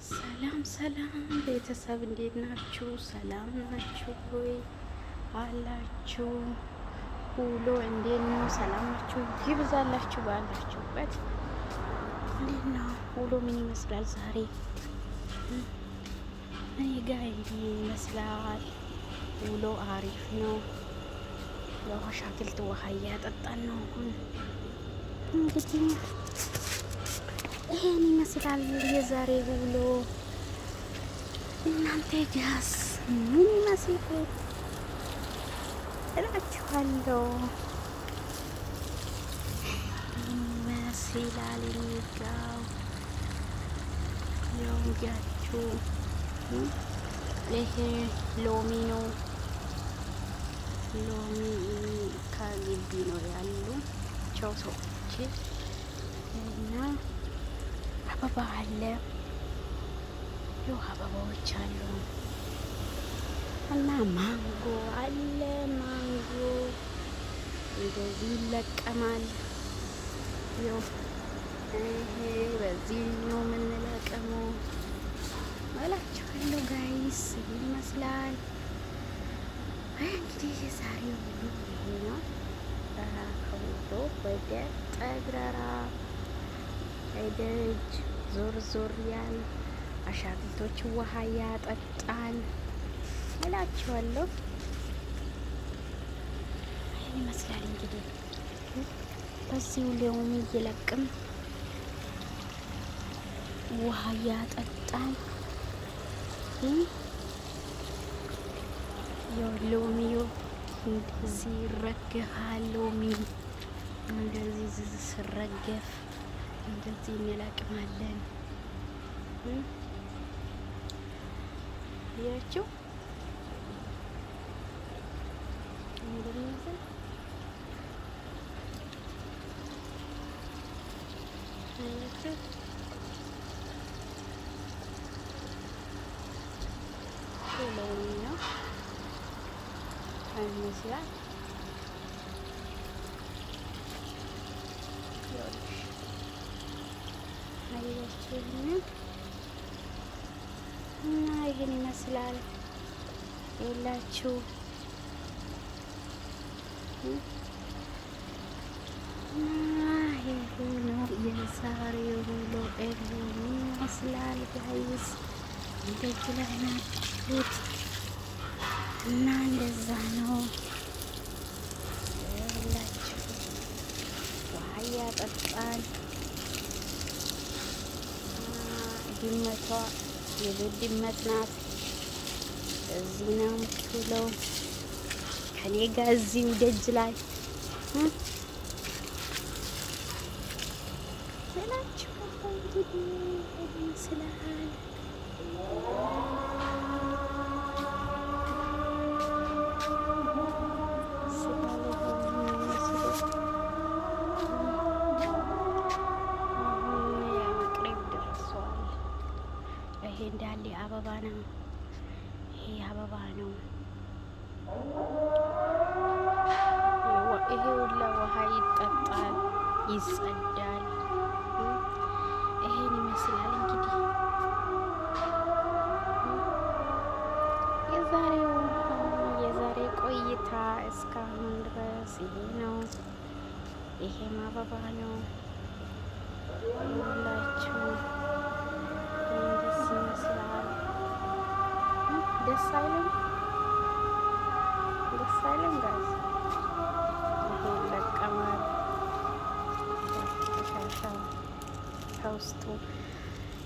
ሰላም ሰላም ቤተሰብ እንዴት ናችሁ? ሰላም ናችሁ ወይ አላችሁ? ውሎ እንዴት ነው? ሰላማችሁ ይብዛላችሁ ባላችሁበት። እንዴት ነው ውሎ? ምን ይመስላል ዛሬ? እኔ ጋ ይመስላል ውሎ አሪፍ ነው። ያው አሻክልት ውሃ እያጠጣን ነው አሁን። እንግዲህ ይሄን ይመስላል የዛሬ ውሎ። እናንተ ጋስ ምን ይመስላል እላችኋለሁ። ይመስላል የሚጋው ያው እንዲያችሁ ይሄ ሎሚ ነው። ሎሚ ከግቢ ነው ያሉ ቸው ሰዎች እና አበባ አለ። ያው አበባዎች አሉ እና ማንጎ አለ። ማንጎ እንደዚህ ይለቀማል። ያው ይሄ በዚህ ነው የምንለቅመው እላችኋለሁ guys፣ ይህን ይመስላል እንግዲህ የዛሬው ውሎ ይሄ ነው። ከውሎ ወደ ጠግረራ ደጅ ዞር ዞር ያል አሻግልቶች ውሃ ያጠጣን እላችኋለሁ። ይህን ይመስላል እንግዲህ በዚሁ ሎሚ እየለቅም ውሃ ያጠጣን። ያው ሎሚው እንደዚህ ይረገፋል። ሎሚ እንደዚህ ስረገፍ እንደዚህ እንለቅማለን። ያችሁ እንደሚመስል አያችሁ። ሎሚ ነው ይመስላል። አያችሁ ይሄንን እና ይሄን ይመስላል የላችሁ። እና ይሄ ነው የዛሬው ውሎ ይሄን ይመስላል guys። እንደዚህ ላይ ናችሁት እና እንደዛ ነው ያላችሁ። ውሃ ያጠጣል። ድመቷ የቤት ድመት ናት። እዚህ ነው የምትውለው ከኔ ጋር እዚሁ ደጅ ላይ እላችኋለሁ። እንግዲህ ይመስላል። የመቅረብ ደርሷል። ይሄ እንዳለ አበባ ነው። ይሄ አበባ ነው። ይሄ ሁላ ውሃ ይጠጣል፣ ይጸዳል። ይሄን ይመስላል እንግዲህ የዛሬው የዛሬ ቆይታ እስካሁን ድረስ ይሄ ነው። ይሄም አበባ ነው ሁላችሁ ደስ ይመስላል። ደስ አይልም? ደስ አይልም guys? ይሄ ይለቀማል። ቆሻሻው ከውስጡ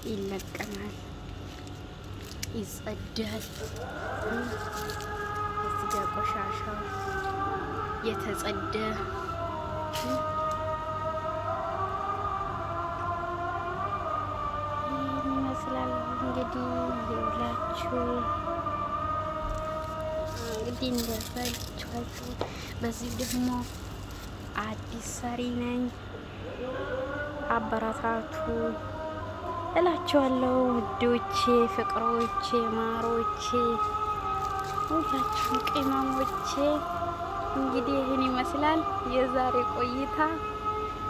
ይለቀማል፣ ይጸዳል። እዚህ ጋር ቆሻሻው የተጸዳ ይህን ይመስላል እንግዲህ ይውላችሁ። እንግዲህ እንደዛችኋችሁ። በዚህ ደግሞ አዲስ ሰሪ ነኝ፣ አበረታቱ እላችኋለሁ ውዶቼ፣ ፍቅሮቼ፣ ማሮቼ፣ ሁላችሁም ቅመሞቼ። እንግዲህ ይህን ይመስላል የዛሬ ቆይታ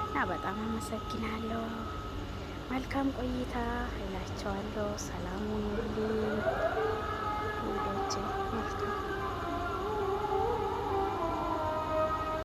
እና በጣም አመሰግናለሁ። መልካም ቆይታ። እላቸዋለሁ። ሰላም ሁኑልኝ።